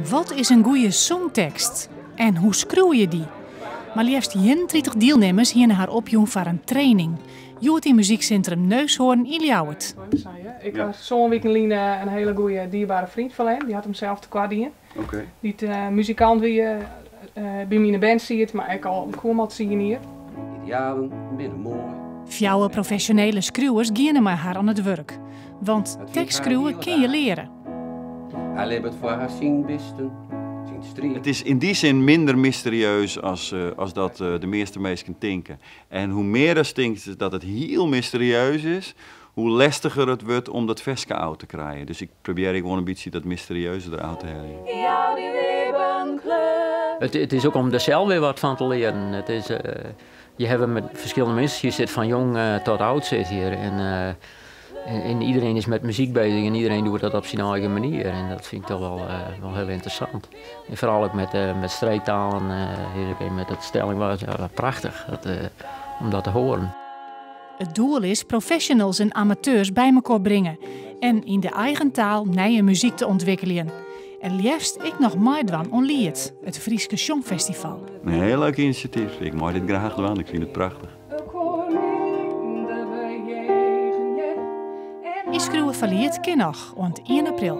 Wat is in goede songtekst? En hoe skriuwe je dy? Mar leafst 31 dielnimmers hiene har opjûn foar in training. Hjoed yn muzyksintrum Neushoorn yn Ljouwert. Ik ha sân wiken lyn in hiele goede dierbere freon ferlern. Dy hat himsels tekoart dien. Dy't muzikant wie, by myn band siet, mar ek al koe al 10 jier. Idealen binne moai. Fjouwer profesjonele skriuwers giene mei har oan it wurk. Want tekstskriuwe kin je leare. Hy libbet foar syn bisten, syn striid. It is yn dy sin minder mysterieus as dat de measte minsken tinke. En hoe mear er tinkt dat it hiel mysterieus is, hoe lestiger it wurdt om dat ferske ôf te krijen. Dus ik probearje gewoan in bytsje dat mysterieuze derôf te heljen. It is ek om der sels wer wat fan te learen. Je hawwe mei ferskillende minsken, je sitte fan jong tot âld sit hjir. En iedereen is mei muzyk beuzich en iedereen docht dat op syn eigen manier. En dat fyn ik dochs wol hiel ynteressant. En foaral ek mei streektalen, hjir mei dat Stellingwerfs, ja, prachtich om dat te hearren. It doel is professionals en amateurs by mekoar bringe en yn de eigen taal nije muzyk te ûntwikkeljen. En leafst ek noch meidwaan oan Liet, it Fryske Sjongfestival. In hiel leuk inisjatyf. Ik mei dit graach dwaan. Ik fyn it prachtich. Ynskriuwe foar Liet kin noch oant 1 april.